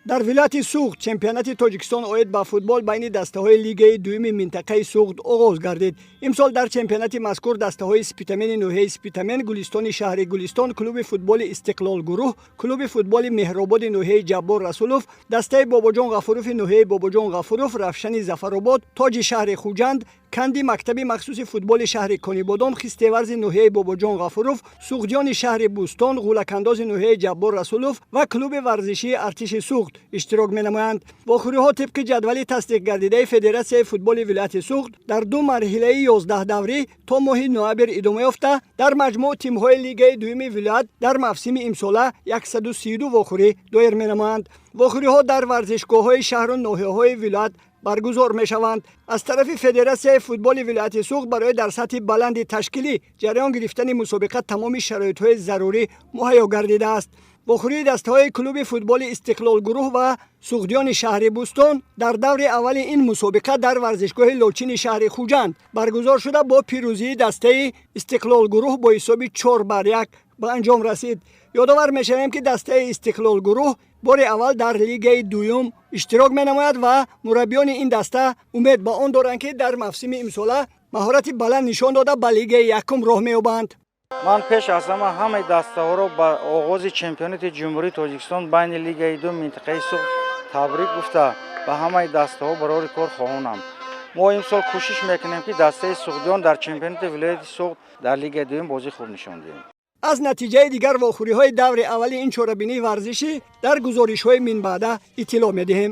Дар вилояти Суғд чемпионати Тоҷикистон оид ба футбол байни дастаҳои лигаи дуюми минтақаи Суғд оғоз гардид. Имсол дар чемпионати мазкур дастаҳои Спитамени ноҳияи Спитамен, Гулистони шаҳри Гулистон, клуби футболи Истиқлол гурӯҳ, клуби футболи Меҳрободи ноҳияи Ҷаббор Расулов, дастаи Бобоҷон Ғафурови ноҳияи Бобоҷон Ғафуров, Равшани Зафаробод, Тоҷи шаҳри Хуҷанд, Канди мактаби махсуси футболи шаҳри Конибодом, Хистеварзи ноҳияи Бобоҷон Ғафуров, Суғдиёни шаҳри Бӯстон, Ғӯлакандози ноҳияи Ҷаббор Расулов ва клуби варзишии Артиши Суғд иштирок менамоянд. Вохӯриҳо тибқи ҷадвали тасдиқгардидаи Федератсияи футболи вилояти Суғд дар ду марҳилаи 11 даврӣ то моҳи ноябр идома ёфта, дар маҷмӯъ тимҳои лигаи дуюми вилоят дар мавсими имсола 132 вохӯрӣ доир менамоянд. Вохӯриҳо дар варзишгоҳҳои шаҳру ноҳияҳои вилоят баргузор мешаванд. Аз тарафи Федератсияи футболи вилояти Суғд барои дар сатҳи баланди ташкилӣ ҷараён гирифтани мусобиқа тамоми шароитҳои зарурӣ муҳайё гардидааст. Вохӯрии дастаҳои клуби футболи Истиқлол гурӯҳ ва Суғдиёни шаҳри Бӯстон дар даври аввали ин мусобиқа дар варзишгоҳи Лочини шаҳри Хуҷанд баргузор шуда, бо пирӯзии дастаи Истиқлол гурӯҳ бо ҳисоби 4 бар 1 ба анҷом расид. Ёдовар мешавем, ки дастаи Истиқлол гурӯҳ бори аввал дар лигаи дуюм иштирок менамояд ва мураббиёни ин даста умед ба он доранд, ки дар мавсими имсола маҳорати баланд нишон дода, ба лигаи якум роҳ меёбанд. Ман пеш аз ҳама ҳамаи дастаҳоро ба оғози чемпионати Ҷумҳурии Тоҷикистон байни лигаи ду минтақаи Суғд табрик гуфта, ба ҳамаи дастаҳо барори кор хоҳонам. Мо имсол кӯшиш мекунем, ки дастаи Суғдиён дар чемпионати вилояти Суғд дар лигаи дуюм бозии хуб нишон диҳем. Аз натиҷаи дигар вохӯриҳои даври аввали ин чорабинии варзишӣ дар гузоришҳои минбаъда иттилоъ медиҳем.